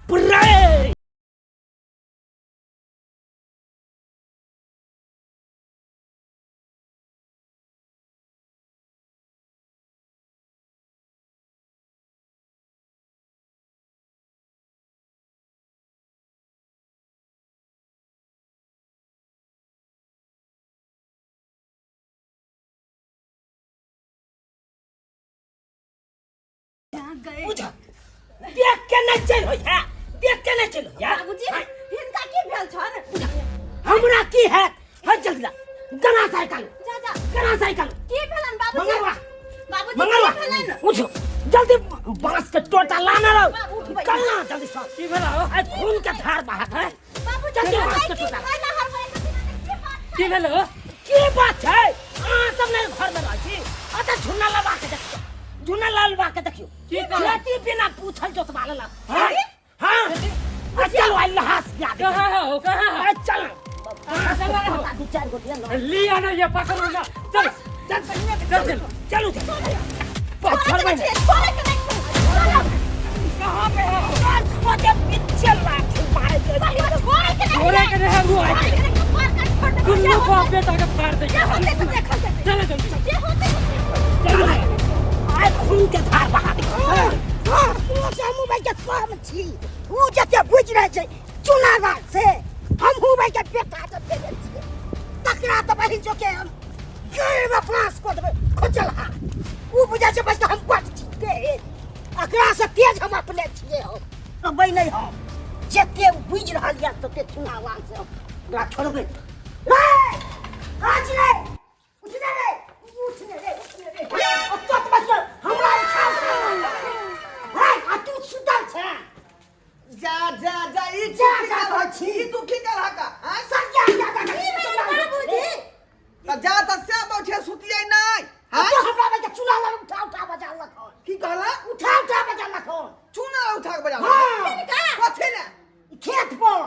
रे। बुझ, देख के नहीं चल होय है, देख के नहीं चल होय है। बाबूजी, हिनका की भेल छन? हमरा की है? हट, जल्दी ला गना साइकिल। जा जा। गना साइकिल। की भेलन बाबूजी? मंगलवा। बाबूजी, की मंगलवा। भेलन? उठ जल्दी, बांस के टोटा लाना रहो। बाबू, उठबै। चलना जल्दी से। की भेल हो? आज खून के धार बहात है। बाबूजी, जल्दी बांस के की टोटा। खाना हरबै की बात? की भेल हो? की बात छै? अहाँ सब नहि घर में रहै छी। अच्छा, झुन्ना लगा के देखियौ, झुन्ना ललवा के देखियौ। की कहलक? खेती बिना पूछल जोतवा लेलक। हाँ हाँ, आ चलो, आई लहास गिरा दे। कहाँ है हो, कहाँ है? आ चल, दू चार गो दिया ना। लिया ना, ये पकड़ो ना, चल। चल चल चल। चलू चल, छोड़े छोड़बै के नहि। छियै, छोड़े के नहि छै। चलो। कहाँ पे है? सोचे पीछे लाठी मारे के। छोड़े के नहि। छोड़े के नहीं है वो। छोड़े के नहि, कपार काटि छोड़ देबै। दुनू बाप बेटा के फाड़ दे। जे होतै से देखल जेतै। चलो जल्दी। जे होतै से चलो। आइ खून के धार बहा दे। ओ से हमहूँ भाई के कम छी, ओ जते बुझि रहल छै चुनावा से हमहूँ भाई के बेटा जते भेल छियै, तकरा तऽ बहिन जो के हम गैर में फांस कऽ देबै। खोजल हा ओ बुझै छै बस हम बड छी तेज, एकरा से तेज हम अपने छियै। हम कहबै नहि, हम जते बुझि रहल यऽ तते चुनावा से हम ओकरा छोड़बै रे। आज रे, उठने रे, उठने रे, उठने रे। ओतऽ तऽ बस हमरा उठा उठा रे, आ तू सुतल छै। जा जा जा, ई जा, की जा, कर कहै छी। ई तू की कर हका आय? सरिया जा जा जा। बाबूजी। त जा त से बैठे सुतियै नै। हाँ हां। तो हमरा बच्चा चूल्हा लग उठा उठा बजा लख। की कहला? उठा उठा बजा लख। चूना उठा के बजा? हाँ। कथी ने? खेत पर।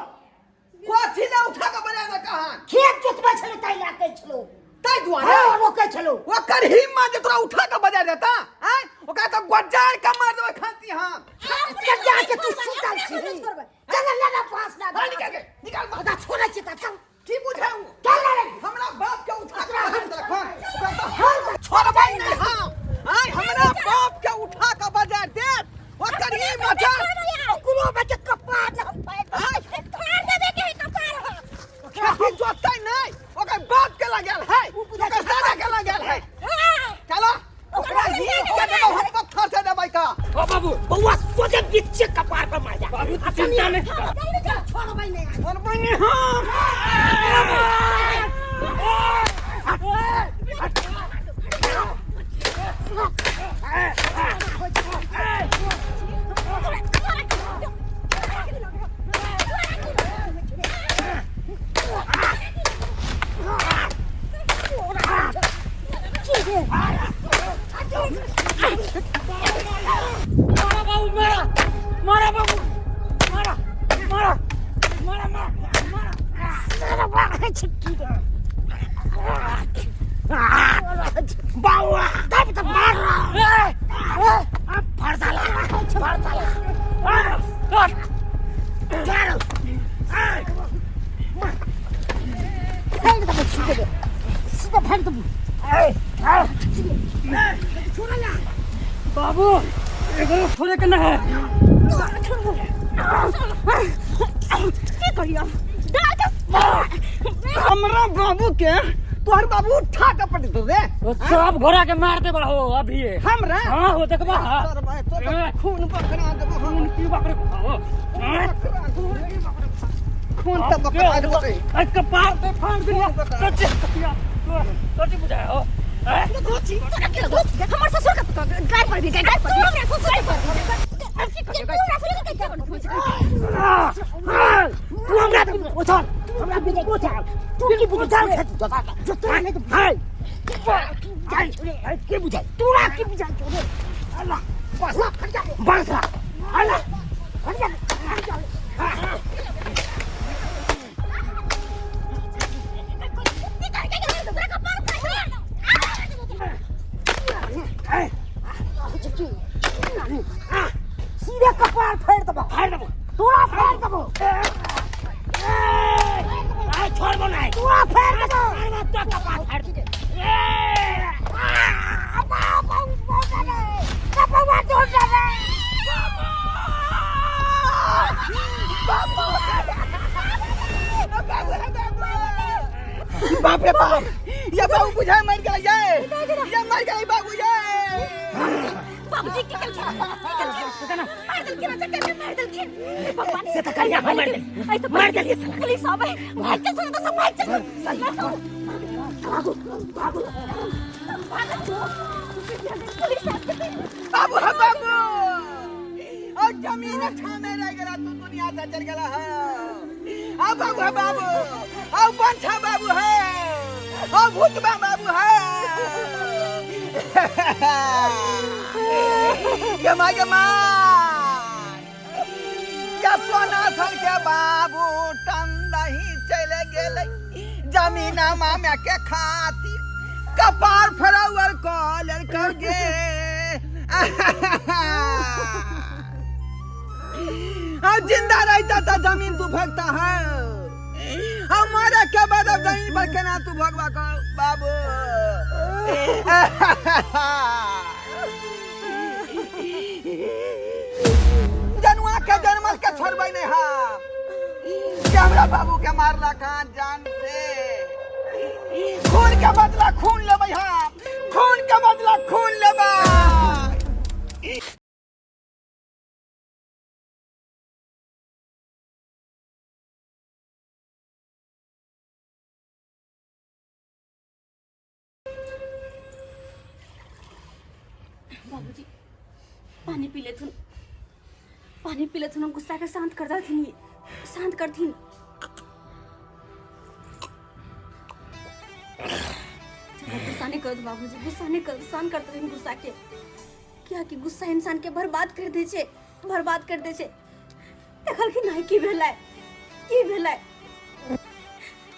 कथी ने उठा के बजा दे कहां? खेत जोतबै छलै ताहि लए कहै छलौ। ताहि दुआरे? हाँ, रोकै छलौ। ओकर हिम्मत जे तोरा उठा के बजा देता आय, ओकरा त गोजार के मार देबै खाती हम। सरिया के तू सुतल छी। चल ले ना पास ना। हाँ, निकाल के निकाल। ओकरा छोड़ै छी तऽ चल। की बुझाऊ? चल रे। हमरा बाप के उठा के बजा देलक हन, ओकरा त हम छोड़बै नै हम। आय, हमरा बाप के उठा के बजा देत, ओकर ई मजाल? ओकरो बच्चा कपार न हम फाड़ि आय। फाड़ देबे के है कपार हम। खेती जोततै नै, ओकर बाप के लगल है, ओकर दादा के लगल है। चलो, ओकरा ही के देबै हम, पत्थर से देबै का। ओ बाबू। बौआ, सोचे बीचे कपार पर मार जा। बाबू, तू चिंता नहीं कर। छोड़बै नहि। छोड़बै नै हम। मारा बाबू, मारा, मारा बाबू, मारा मारा मारा मारा मारा। बौआ, तब तऽ मार फरसाला फरसाला। चल। फाड़ि देबै सीधे सीधे फाड़ि देबै। बाबू, एकरो छोड़े के ना है। की करियो? हमरा बाबू के तोहर बाबू उठा के पटक दे रे। वो सब घोड़ा के मार दे हो अभी। हमरा? हाँ, हो देखबा। तोर भाई तो खून बकरा देबो हम। खून की बाप रे, हो। खून त बकरा देबो रे। आज कपार पे फाड़ दिया। सच्ची सच्ची बुझाया हो। हैं? हमर ससुर के गाय पर भी गाय पर हमरा ससुर पर तू हमरा उछल, हमरा उछल, तू की बुझल छै? जोतरा नहि तऽ हाय की बुझाइ तोरा की बुझाइ छौ रे? अल्लाह। बसला फट जा। बांसला अल्लाह। फट जा, फट जा। सीधे कपार फाड़ि देबो। फाड़ देबो। तोरा। आइ छोड़बो नहि तोरा फाड़ि देबौ मारबो तोरा कपार फाड़ि देबौ। बाप रे बाप, ये बाबू बुझाए मर गया, ये मर गया बाबू, ये बाबूजी की केलखिन, की केलखिन? मार देलखिन, अच्छा करके मार देलखिन। हे भगवान। से तऽ कनिया हम मारि देलियै। ऐ तऽ मारि देलियै साला। पुलिस आबै, भाग चल, सुन तऽ सब भाग चल। भागू भागू। पुलिस आबै। बाबू है बाबू, और जमीन ठामे रह गया, तू दुनिया से चल गया है। आ बाबू है बाबू, और बंठा बाबू है, और भूतबा बाबू है। गमा गमा या सोना सन के बाबू टंदही चले गेले जमीन मामा के खातिर, कपार फरावर कॉलर कर गे। अब जिंदा रहता था जमीन तू भगता है, अब मरे के बाद अब जमीन पर केना तू भगवा को बाबू। जनुआ के जन्मल के छोड़बै नहीं हम कि हमरा बाबू के मारला कान जान से। खून के बदला खून लेबै हम, खून के बदला खून लेबै। बाबूजी पानी पी लेथुन, पानी पी लेथुन, हम गुस्सा के शांत कर देथिन, ये शांत करथिन। चलो, गुस्सा नहीं कर बाबूजी, गुस्सा नहीं कर, शांत कर देथिन गुस्सा के। क्या कि गुस्सा इंसान के बर्बाद कर दे छे, बर्बाद कर दे छे। देखलखिन नहीं की भेलै, की भेलै,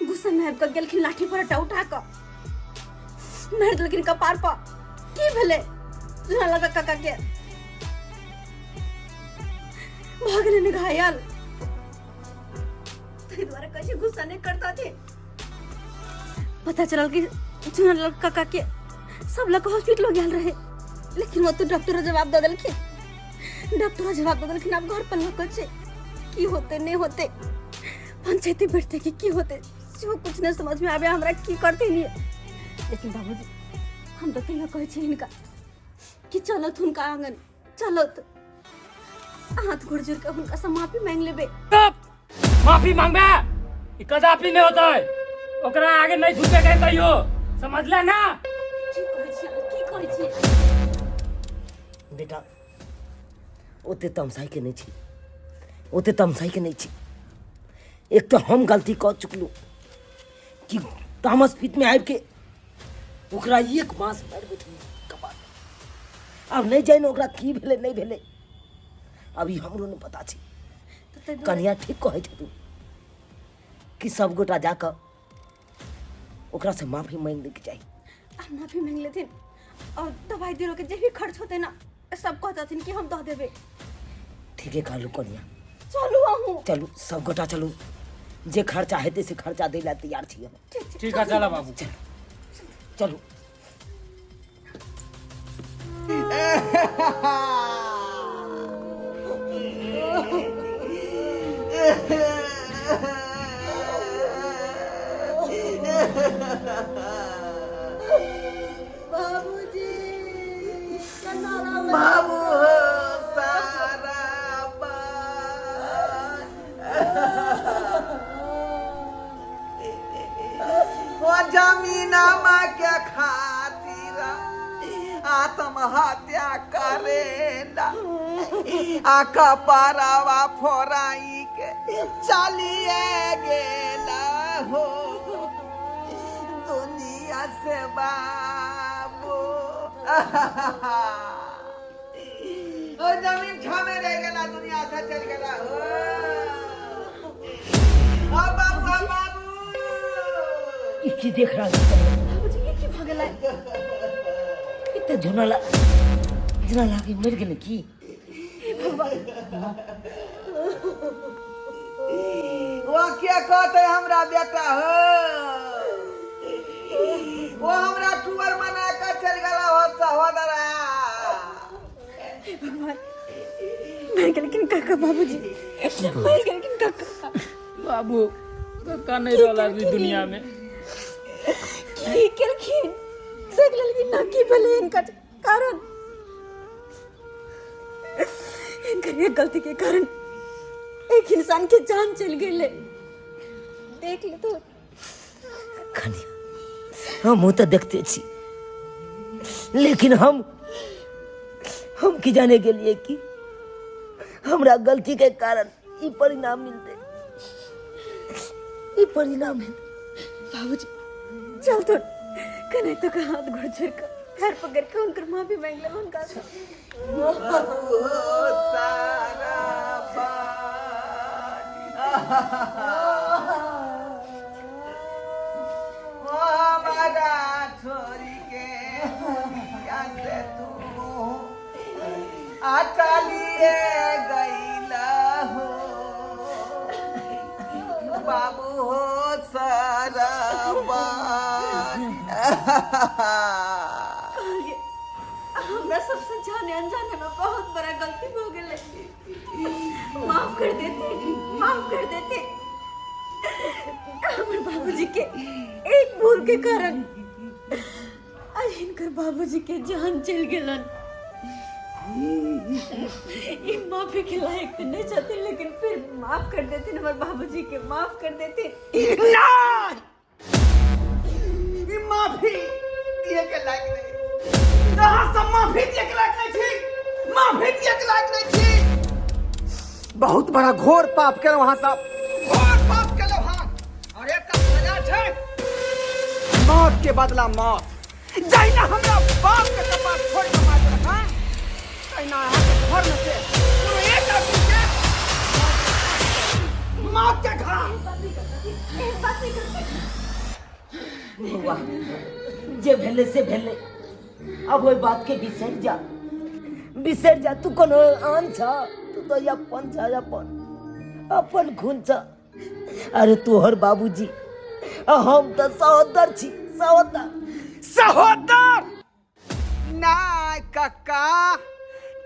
गुस्सा में आबि कऽ गेलखिन लाठी पर उठा कऽ मारि देलखिन कपार पर। की भेलै सुना लगा काका के भऽ गेलै ने घायल। ताहि दुआरे कहै छै गुस्सा नहि करता थे। पता चलल कि चुना काका के सब लग हॉस्पिटलो गेल रहे, लेकिन वो तो डॉक्टर जवाब दऽ देलखिन, डॉक्टर जवाब दऽ देलखिन आब घर पर लऽ छै। की होते नहीं होते, पंचायती बैठते कि की होते, सेहो कुछ नहीं समझ में आबे हमरा की करते नहीं। लेकिन बाबूजी हम तो तैयो कहै छी हिनका कि चलत हुनका आंगन, चलत हाथ गोड़ जोड़ के हुनका से माफी मांग लेबे। चुप! माफी मांगबे ई कदापि नहीं होता है, ओकरा आगे नहीं झुके के कहियो, समझले ना? की कहै छी अहाँ, की कहै छी? बेटा ओते तमसाइके नहि छी, ओते तमसाइके नहि छी। एक तऽ हम गलती कऽ चुकलहुँ कि तामस पीतमे आबिके ओकरा एक मास मारि बैठलहुँ कपार। आब नहि जानि ओकरा की भेलै नहि भेलै, अभी हमरो नहि पता छै। तऽ ताहि दुआरे कन्या ठीक कहै छथिन कि सब गोटा जाकऽ ओकरासँ माफी मांगि लैके चाही। आ माफी मांगि लेथिन और दवाई दिलो के जे भी खर्च होते ना सब कहतथिन कि हम दऽ देबै। ठीके कहलू कन्या। चलू अहूँ। चलू सब गोटा चलू, जे खर्चा हेतै से खर्चा दै लए तैयार छी हम। ठीक छै। ठीक है चला बाबू। चलू चलू। बाबू सारा बात ओ जमीनमा के खातिर आत्महत्या करेला, आ कपड़ावा फोराई के चलिए गेला हो दुनिया से बाबू। ओ जमीन छामे रह गेला, दुनिया से चल गेला हो। ओ बाबू, ओ बाबू। ई की देख रहल छी कन्या? बाबूजी ये की भऽ गेलै? ई तऽ झुना ला झुना लागे मरि गेलै की? हे भगवान। वो के कहते हमरा बेटा हो, वो हमरा टूअर बना के चल गेला हो सहोदरा। भगवान, मर गेलखिन काका, बाबूजी मर गेलखिन काका। बाबू काका नहीं रहल आदमी दुनिया में। की केलखिन देख लेलखिन ना की भेलै हिनका कारण, हिनकर एक गलती के कारण एक इंसान के जान चल गेलै। देख ले तो कनिया, हमहूँ तऽ देखते छी, लेकिन हम की जाने गेलिए कि हमरा गलती के कारण ई परिणाम मिलते, ई परिणाम मिलते। बाबूजी चल तो कने तो का हाथ गोड़ जोड़ के पैर पकड़ के उनकर माफी मांग ले उनका से। बाबू हो सारा बात, ओ हमारा छोरी के दुनिया से तू आटा लिए गईला हो, बाबू हो सारा बात। कहलिए हमरा सबसे जाने अनजाने में बहुत बड़ा गलती हो गेलै, माफ कर देते, माफ कर देते। हमर बाबूजी के एक भूल के कारण आज हिनकर बाबूजी के जान चल गेलन। ई माफी के लायक तो नहीं चाहते, लेकिन फिर माफ कर देते हमर बाबूजी के, माफ कर देते। नहीं, ई माफी दिए के लायक नहीं, अहाँ सब माफी दिए के लायक नहीं छी, माफी दिए के लायक नहीं छी। बहुत बड़ा घोर पाप केलहुँ अहाँ सब, घोर पाप केलहुँ हँ, और एकर सजा छै मौत के बदला मौत। जहिना हमरा बाप के कपार फोड़ि कऽ मारि देलक हँ, तहिना अहाँके घर में से कोनो एक आदमी के मौत के घाट। बौआ, जे भेलै से भेलै, अब ओहि बात के बिसरि जा, बिसरि जा। तू कोनो आन छ, तू तो अपन छ, अपन अपन खून छ। अरे तोहर बाबूजी आ हम तऽ सहोदर छी, सहोदर। सहोदर नहीं कक्का,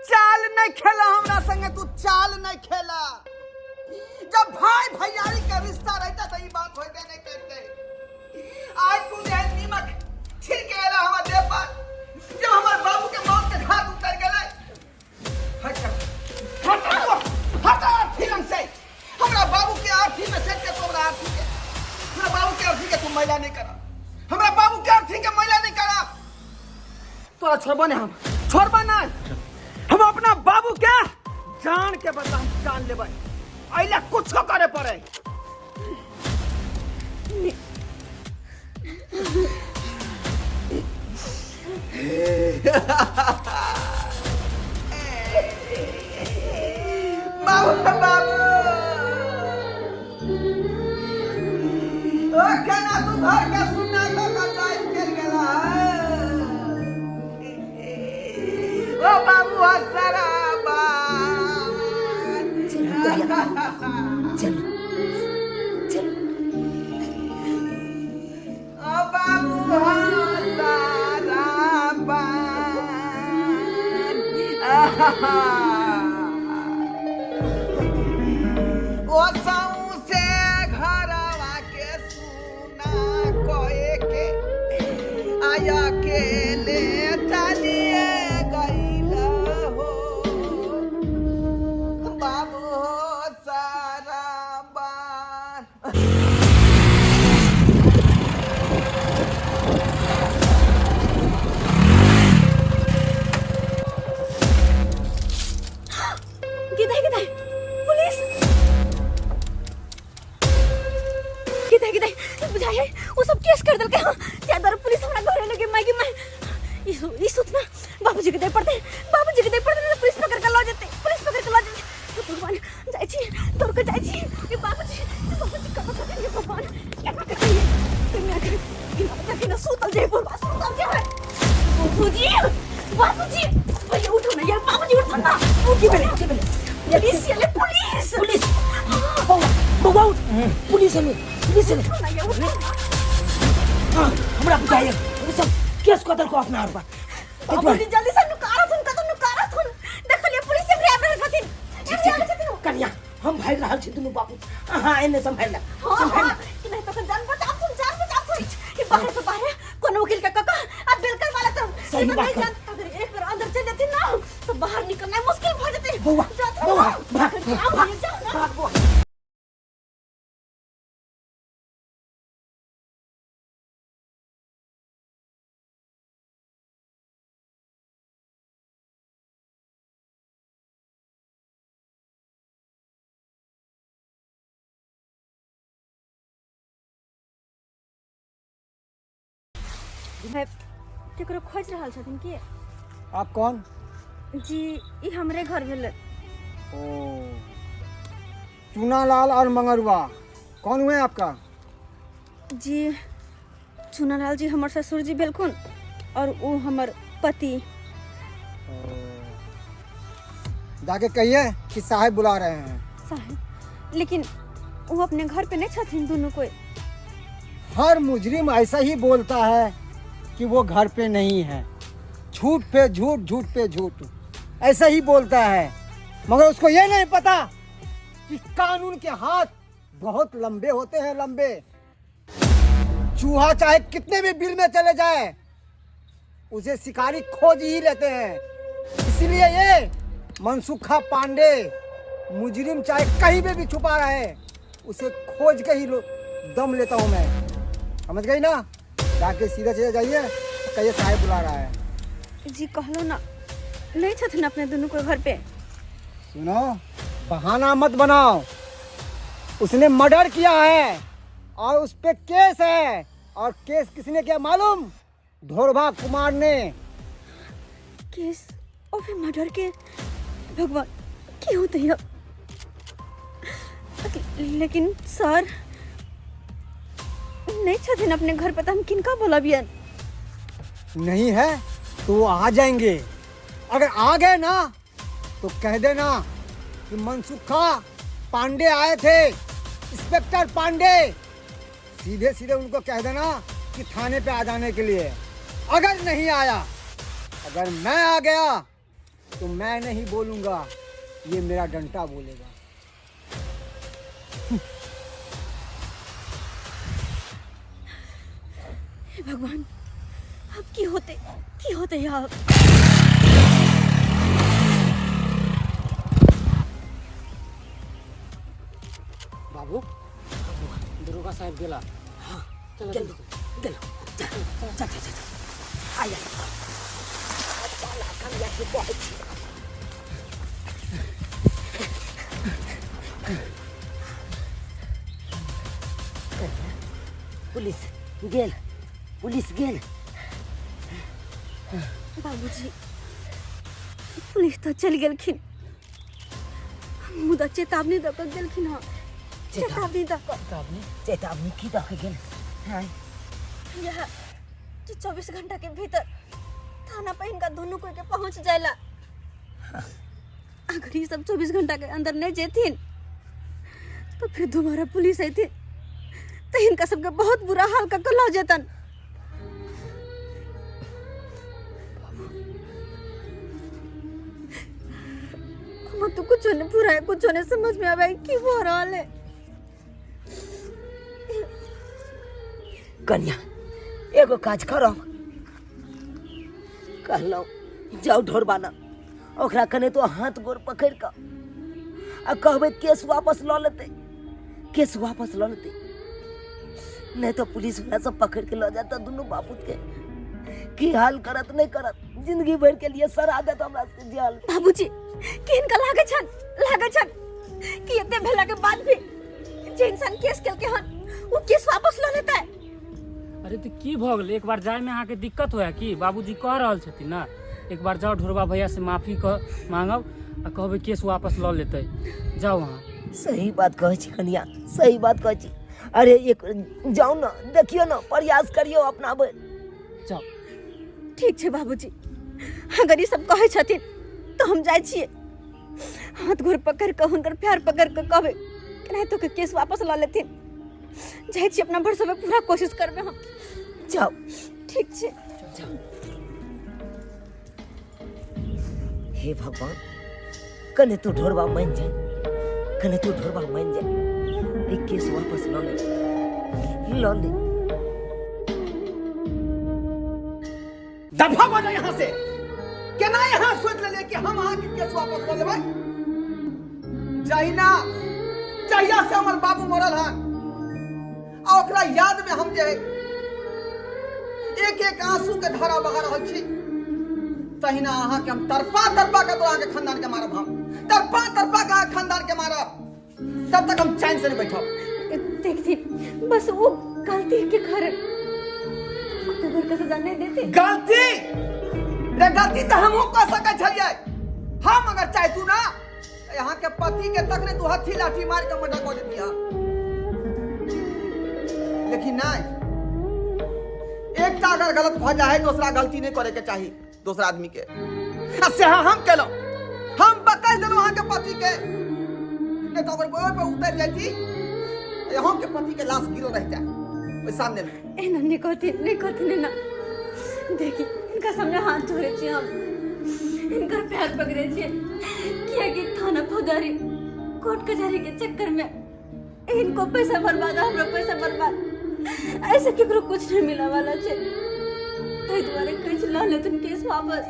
चाल नहीं खेला हमरा संगे, तू चाल नहीं खेला। जब भाई भैयारी के रिश्ता रहता तो ई बात होते नहीं करते। आज तू जे नीमक छिड़के एला हमर देह पर, जब हमर बाबू के मौत के घाट उतर गेलै। हट हट हट अर्थी लंग से, हमरा बाबू के अर्थी में सेट के तू हमरा अर्थी के, हमरा बाबू के अर्थी के तू मैला नहीं करा, हमरा बाबू के अर्थी के मैला नहीं करा। तोरा छोड़बो नहीं, हम छोड़बो नहीं, हम अपना बाबू के जान के बदला हम जान लेबै, अइला कुछो करे पड़े। बाबू बाबू ओ केना तू घर के सुना कऽ कऽ टाइम चलि गेला। ओ बाबू हसरा चल चल, ओ बाबू हसरा ओ सौंसे घरवा के सुना कए के आया के ले चलिए गईला हो, बाबू हो सारा बार। किधर किधर पुलिस, किधर किधर बुझाई है वो सब केस कर देलकै। हाँ त्या द्वारा पुलिस हमरा घर लगे माय के माय। ई सोचना बाबूजी के दे पड़ते, बाबूजी के दे पड़ते, नहीं तो पुलिस पकड़ के लऽ जेतै, पुलिस पकड़ के लऽ जेतै। हे भगवान, जाइ छी दौड़ के जाइ छी। हे बाबूजी, हे बाबूजी कतऽ छथिन? हे भगवान, केना के कहियै केना के केना के ना सुतल जे बुढ़बा सुतल जे। बाबूजी बाबूजी भैया उठो ना यार, बाबूजी उठो ना। की भेलै, की भेलै? पुलिस आएलै, पुलिस पुलिस। बौआ बौआ उठ पुलिस एलै पुलिस एलै हाँ हमरा बुझाइए ओ सब केस कऽ देलकौ अपना आर पर ताहि दुआरे बाबूजी जल्दी से नुकारथुन कतौ नुकारथुन देखलिए पुलिस एमरे आबि रहल छथिन एमरे आबि छथिन ओ। कनिया हम भागि रहल छी दुनू बाबू अहाँ एने सम्हारि ले हाँ सम्हारि हाँ ले कि नहीं तखन जान बचाबथुन जान बचाबथुन ई बाहर से बाहर कोनो वकील के कका आ बिल्कुल वाला तो सही नहीं बात है। जान अगर एक बार अंदर चल जेथिन ना तो बाहर निकलना मुश्किल भ जेतै बौआ जाथुन बौआ ना। भाग जाओ भाग जाओ ना भाग बौआ भाई केकरो खोज रहल छथिन की आप कौन जी ई हमरे घर भेलै ओ चूनालाल और मंगरुआ कौन हुए आपका जी चुनालाल जी हमर ससुर जी भेलखुन और ओ हमर पति जाके कहिए कि साहब बुला रहे हैं साहेब लेकिन वो अपने घर पे नहीं छथिन दोनों कोई हर मुजरिम ऐसा ही बोलता है कि वो घर पे नहीं है झूठ पे झूठ झूठ पे झूठ ऐसा ही बोलता है मगर उसको ये नहीं पता कि कानून के हाथ बहुत लंबे होते हैं लंबे चूहा चाहे कितने भी बिल में चले जाए उसे शिकारी खोज ही लेते हैं इसलिए ये मनसुखा पांडे मुजरिम चाहे कहीं पे भी छुपा रहे उसे खोज के ही दम लेता हूँ मैं समझ गई ना जाके सीधा सीधा जाइए कहिए साहेब बुला रहा है जी कहलो ना नहीं छथिन अपने दोनों को घर पे सुनो बहाना मत बनाओ उसने मर्डर किया है और उस पे केस है और केस किसने किया मालूम ढोरबा कुमार ने केस और फिर मर्डर के भगवान की होते हैं लेकिन सर नहीं छथिन अपने घर पे तो हम किनका बोलबियन नहीं है तो वो आ जाएंगे अगर आ गए ना तो कह देना कि मनसुखा पांडे आए थे इंस्पेक्टर पांडे सीधे सीधे उनको कह देना कि थाने पे आ जाने के लिए अगर नहीं आया अगर मैं आ गया तो मैं नहीं बोलूँगा ये मेरा डंटा बोलेगा हे भगवान अब की होते आप बाबू दरोगा साहब गेला चलो गेलो गेलो जा जा जा जा जा आया चला कनिया के कहै छी कनिया, पुलिस गेल पुलिस गेल बाबूजी पुलिस तो चल गेलखिन मुदा चेतावनी दऽ कऽ गेलखिन हँ चेतावनी दऽ कऽ चेतावनी चेतावनी की दऽ के गेल हाँ यह कि 24 घंटा के भीतर थाना पर इनका दोनों कोई के पहुंच जाएला अगर ये सब 24 घंटा के अंदर नहीं जेथिन तो फिर दोबारा पुलिस अयथिन तो इनका सबके बहुत बुरा हाल कर के लऽ जेतन हमरा तो कुछ नहीं पूरा है कुछ नहीं समझ में आवे की हो रहल है कन्या एगो काज करब कहलहुँ जाउ ढोरबाना ओकरा कने तो हाथ गोर पकड़ि कऽ आ कहबै केस वापस लऽ लेतै केस वापस लऽ लेतै नहीं तो पुलिस वाला सब पकड़ के लऽ जाता दुनू बापूत के की हाल करत नहीं करत जिंदगी भर के लिए सरा देत हमरा से जेल बाबूजी कि हिनका लागै छन लागै छन कि एते भेला के बाद भी जे इंसान केस केलकै हन ओ केस वापस लऽ लेतै अरे तऽ की भऽ गेलै एक बार जायमे अहाँके दिक्कत होया की बाबूजी कह रहल छथिन ने एक बार जाउ ढोरबा भैया से माफी कह मांगब आ कहबै केस वापस लऽ लेतै जाउ अहाँ सही बात कहै छी कनिया सही बात कहै छी अरे एक जाउ ने देखियौ ने प्रयास करियौ अपना भरि जाउ ठीक छै बाबूजी अगर ई सब कहै छथिन तऽ हम जाइ छियै हाथ गोर पकड़ि कऽ हुनकर पैर पकड़ि कऽ कहबै केनाहितो के केस वापस लऽ लेथिन। जाइ छी, अपना भर समय पूरा कोशिश करबै हम। जाओ। ठीक छै। जाओ। हे भगवान, कने तू ढोरबा मान जाए, कने तू ढोरबा मान जाए, ई केस वापस लऽ ले, लऽ ले। दफा भऽ जाओ यहाँ से। केना यहाँ सोच लेलियै कि हम अहाँके केस वापस लऽ लेबै? जहिना जहिया से हमर बाबू मरल हन आ ओकरा याद में हम जे एक एक आंसू के धारा बहा रहल छी, तहिना अहाँके हम तड़पा तड़पा के तोरा अहाँके खानदान के मारब। हम तड़पा तड़पा के अहाँके खानदान के मारब, तब तक हम चैन से नहीं बैठब। देखती, बस वो गलती के कारण तो घर का सजा नहीं देते। गलती रे गलती तो हमहूँ कऽ सकै छलियै। हम अगर चाहतू ना तऽ यहाँ के पति के तक नहीं तू हथी लाठी मार के मर्डर कऽ देती। लेकिन नहीं, एकटा अगर गलत भऽ जाए दोसरा गलती नहीं करे के चाही दोसरा आदमी के, आ से हम केलहुँ। हम बता देलहुँ अहाँके पति के, नहीं तो अगर ओहि पर उतर जाती यहाँ के पति के लाश गिरल रह जाए ओहि सामने में। एना नहीं कहती, नहीं कहती ना। देखी, इनका सामने हाथ जोड़े छी हम, इनकर पैर पकड़े छी, किया कि थाना फौजदारी कोर्ट कचहरी के चक्कर में इनको पैसा बर्बाद, हमरो पैसा बर्बाद, ऐसे केकरो कुछ नहीं मिला वाला छे। ताहि दुआरे कहै छी लऽ लेथुन केस वापस।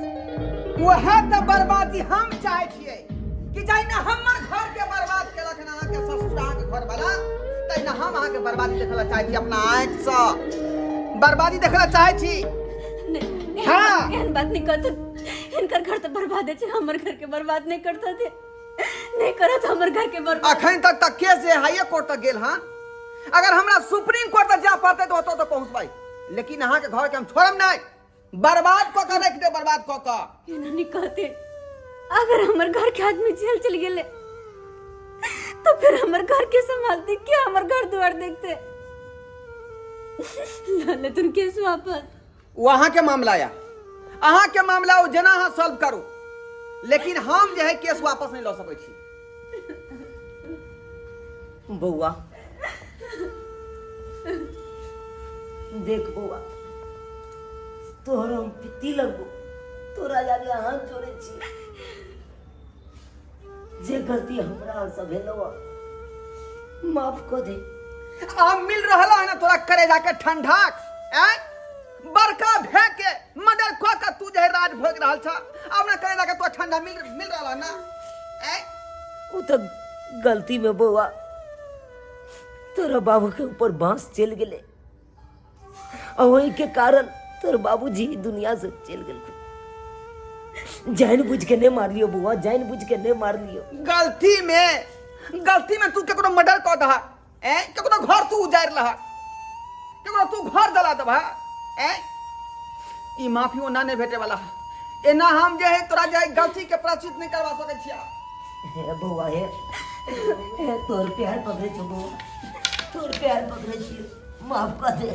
वएह तऽ बर्बादी हम चाहै छियै कि जहिना हमर घर के बर्बाद केलक हन अहाँके ससुर, अहाँके घरवाला, तहिना हम अहाँके बर्बादी देखऽ लए चाहै छी, अपना आँखिसँ बर्बादी देखऽ लए चाहै छी। नहीं, हाँ। एहन बात नहीं कहथुन। हिनकर घर तऽ बर्बाद छै, हमर घर के बर्बाद नहीं करतथिन, नहीं करत हमर घर के बर्बाद। अखन तक तक केस जे हाई कोर्ट तक गेल हन, अगर हमरा सुप्रीम कोर्ट तक जाय पड़तै तऽ ओतऽ तऽ पहुँचबै, लेकिन अहाँके घर के हम छोड़ब नहि, बर्बाद कऽ के राखि देब, बर्बाद कऽ के। एना नहीं कहते, अगर हमर घर के आदमी जेल चल गेले तो फिर हमर घर के संभालते क्या, हमर घर द्वार देखते? लाले तुम केस वापस। ओ अहाँके मामला या अहाँके मामला ओ जेना अहाँ सॉल्व करू, लेकिन हम जे है केस वापस नहीं लऽ सकै छी। बौआ देख बौआ, तोहर हम पित्ती लगबो, तोरा जाके हाथ जोड़े छी, जे गलती हमरा से भेलो माफ कऽ दे। आब मिल रहल है ना तोरा करेजा के ठंडा? आँय, बड़का भे के मर्डर कऽ के तू जे है राज भोग रहल छ, आब ना करेजा के तोरा ठंडा मिल मिल रहल है ना? आँय, ओ तो गलती में बौआ तोरा बाबू के ऊपर बांस चल गेले और वही के कारण तोर बाबूजी दुनिया से चल गेल। जान बुझ के नहीं मार लियो बौआ, जान बुझ के नहीं मार लियो। गलती में तू केकरो मर्डर कऽ दहा, ऐं केकरो घर तू उजाड़ि लहा, केकरो तू घर जला दबहा, ऐं ई माफी ओना नहीं भेटे वाला है। एना हम जे है तोरा जे है गलती के प्रायश्चित नहीं करवा सकै छिया। हे बौआ, हे हे तोर प्यार पकड़े छो बौआ, तोर प्यार पकड़े छियो, माफ कर दे,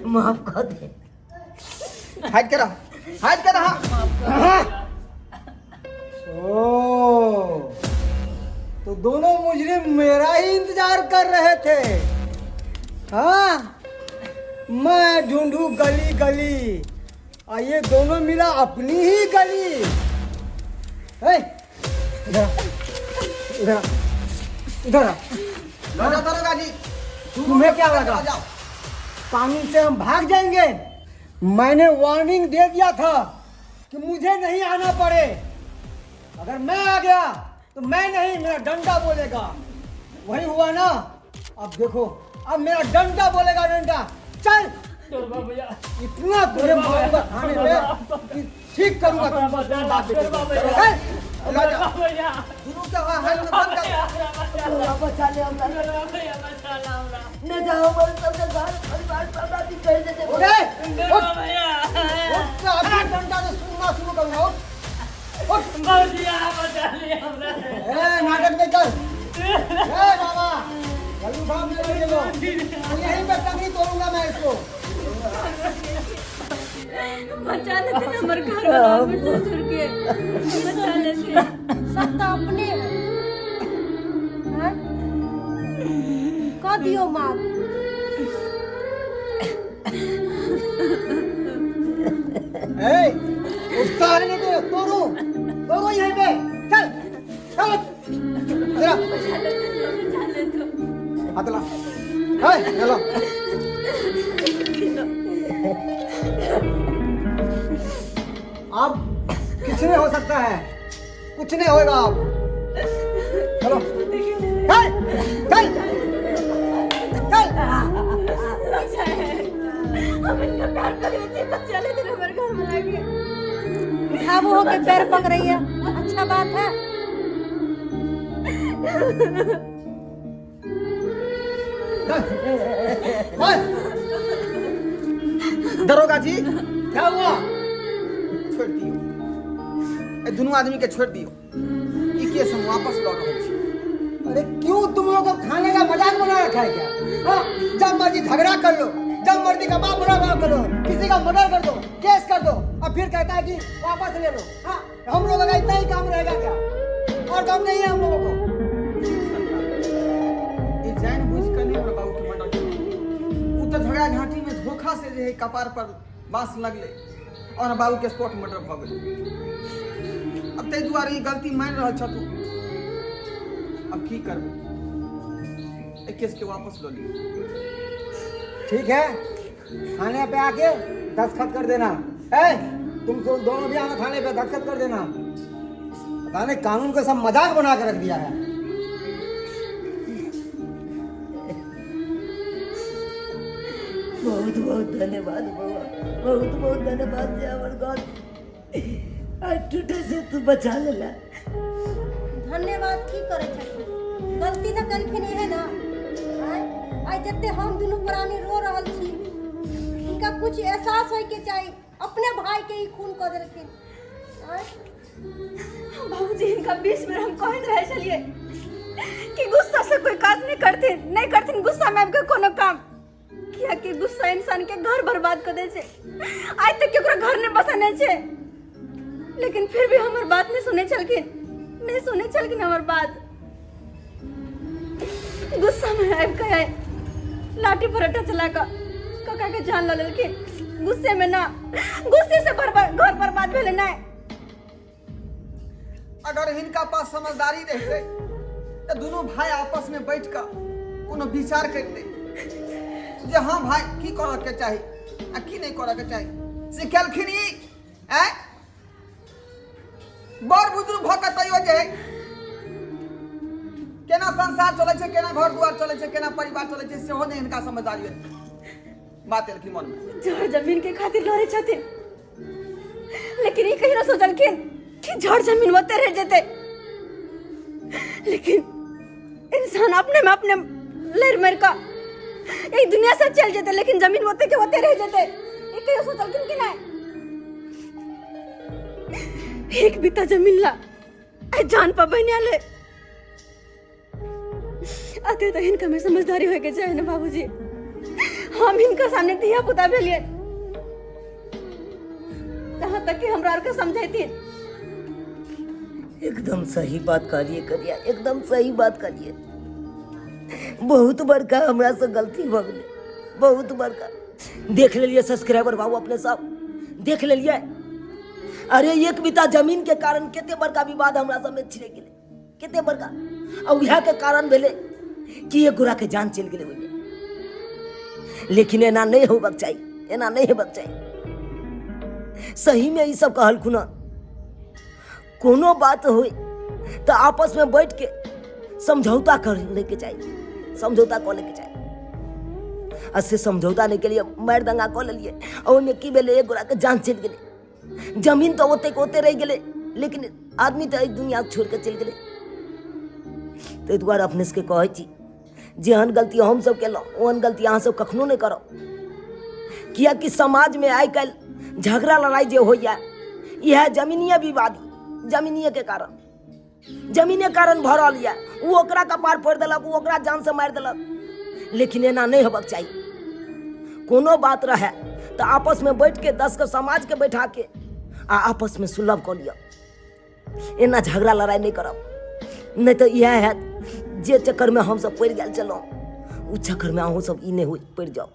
माफ कर दे। हट के रह, हट के रह। ओ तो दोनों मुजरिम मेरा ही इंतजार कर रहे थे। हाँ, मैं ढूंढू गली गली और ये दोनों मिला अपनी ही गली। हे, इधर आ, इधर आ, इधर आ। लो जाओ दरोगा जी। तुम्हें क्या लगा जाओ। कानून से हम भाग जाएंगे? मैंने वार्निंग दे दिया था कि मुझे नहीं आना पड़े, अगर मैं आ गया तो मैं नहीं, मेरा डंडा बोलेगा। वही हुआ ना, अब देखो, अब मेरा डंडा बोलेगा, डंडा। चल, इतना तुझे मारूंगा थाने में कि ठीक करूंगा तुमको, बाप बेटे को। चल। लो जाओ। दुनू के वहाँ हाथ में बंद कर। बौआ बचा ले हमरा, नहीं तो हमर सबके घर परिवार सब आदमी कह देते। उठ रे, उठ। उठ के अभी डंडा से सुनना शुरू करूंगा। उठ उठ। ए नाटक नहीं कर। ए बाबा जल्दी उठा मेरे लड़के को, यहीं पे टंगड़ी तोड़ूंगा मैं इसको। बचा लेते हमर घर वाला, हमर ससुर के बचा लेते। सब तो अपने है। हाँ? कऽ दियौ माफ। ए, उठता है नहीं तो तोड़ो तोड़ो यहीं पे, चल चल जरा हाथ ला, है चलो। अब कुछ नहीं हो सकता है, कुछ नहीं होएगा अब, चलो चल चल चल। हम इनका प्यार करे छी तो चले दिन हमर घर में लागे। भावो होके पैर पकड़ैया, अच्छा बात है। दरोगा जी क्या हुआ? छोड़ दियो, ए दुनू आदमी के छोड़ दियो, ई केस हम वापस लऽ रहल छी। अरे क्यों तुम लोग को खाने का मजाक बना रखा है क्या? हाँ, जब मर्जी झगड़ा कर लो, जब मर्जी का बाप बुरा बाप करो, किसी का मर्डर कर दो, केस कर दो, और फिर कहता है कि वापस ले लो। हाँ, हम लोगों का इतना ही काम रहेगा क्या? और काम नहीं है हम लोगों को। ई जान बुझ के नहीं हमरा बाबू के मर्डर केलक, उ तऽ झगड़ा झांटी में धोखा से जे है कपार पर बांस लगले और बाबू के स्पॉट मर्डर भऽ गेलै। अब ताहि दुआरे ई गलती मानि रहल छथु, अब की करबै, एहि केस के वापस लऽ लियौ। ठीक है, थाने पे आके दस्तखत कर देना। ए, तुम तो दोनों भी आना थाने पे दस्तखत कर देना। पता नहीं कानून को सब मजाक बना के रख दिया है। बहुत बहुत धन्यवाद बउआ, बहुत बहुत धन्यवाद जे हमर घर आइ टूटे से तू बचा लेला। धन्यवाद की करै छथिन, गलती तऽ केलखिन इहे ना। आइ आइ जते हम दुनू प्राणी रो रहल छी, हिनका कुछ एहसास होय के चाही, अपने भाई के ही खून कऽ देलखिन। आँय बाबूजी, हिनका 20 बेर हम कहैत रहै छलियै कि गुस्सा से कोई काज नहीं करथिन, नहीं करथिन गुस्सा में आबि के कोनो काम, कियाकि गुस्सा इंसान के घर बर्बाद कऽ दै छै। आइ तक केकरो घर नहि बसेने छै, लेकिन फिर भी हमर बात नहीं सुनै छलखिन, नहीं सुनै छलखिन हमर बात। गुस्सा में आबि के लाठी परोठा चला कऽ काका के जान लऽ लेलखिन गुस्से में ना, गुस्से से घर बर्बाद भेलै नहीं। अगर हिनका पास समझदारी रहते तो दोनों भाई आपस में बैठ कर कोनो विचार करते जे हाँ भाई की करऽ के चाही आ की नहीं करऽ के चाही, से केलखिन ई आँय बड़ बुजुर्ग भऽ कऽ तैयो जे है केना संसार चलै छै, केना घर दुआर चलै छै, केना परिवार चलै छै, सेहो नहि हिनका समझदारी बात एलखिन मन में। जड़ जमीन के खातिर लड़े छथिन, लेकिन ई कहियो सोचलखिन कि जड़ जमीन ओते रह जेतै, लेकिन इंसान अपने में अपने लड़ मर कऽ ई दुनिया से चल जेतै, लेकिन जमीन ओते के ओते रह जेतै, ई कहियो सोचलखिन कि नहीं। एक बीता जमीन ला आई जान पर बनिया ले अते तो हिनका में समझदारी होय के चाही ना बाबूजी। हम हिनका सामने धिया पुता भेलिए, जहाँ तक कि हमरा आर के समझैथिन। एकदम सही बात कहलिए करिया, एकदम सही बात कहलिए। बहुत बड़का हमरा से गलती भऽ गेलै, बहुत बड़का। देख लेलिए सब्सक्राइबर बाबू अपने सब देख लेलिए। अरे एक बीता जमीन के कारण कते बड़का विवाद हमरा सब में छिड़क गेलै, कते बड़का। आ उएह के कारण भेलै कि एक गोरा के जान चलि गेलै ओहिमे। लेकिन एना नहि होबाक चाही, एना नहि हेबाक चाही। सही में ई सब कहलखुन हँ, कोनो बात होय तऽ आपस में बैठ के समझौता कर लैके चाही, समझौता कऽ लैके चाही। आ से समझौता नहि केलियै, मारि दंगा कऽ लेलियै। आ ओहिमे की भेलै, एक गोरा के जान चलि गेलै, जमीन तऽ ओतेक ओते रहि गेलै, लेकिन आदमी तऽ एहि दुनिया छोड़ि कऽ चलि गेलै। ताहि दुआरे अपने सबके कहै छी, जेहन गलती हमसब केलहुँ ओहन गलती अहाँ सब कखनो नहि करब। किएकि समाजमे आइ काल्हि झगड़ा लड़ाइ जे होइए, इएह जमीनिये विवाद, जमीनियेके कारण, जमीने कारण भऽ रहल यऽ। ओ ओकरा कपार फोड़ि देलक, ओ ओकरा जानसँ मारि देलक। लेकिन एना नहि हेबाक चाही। कोनो बात रहए तऽ आपसमे बैठके 10 गो समाजके बैठाके आ आपसमे सुलभ कऽ लिअ, एना झगड़ा लड़ाइ नहि करब। नहि तऽ इएह हैत जे चक्करमे हमसब पड़ि गेल छलहुँ, ओ चक्करमे अहूँ सब ई नहि हो पड़ि जाउ।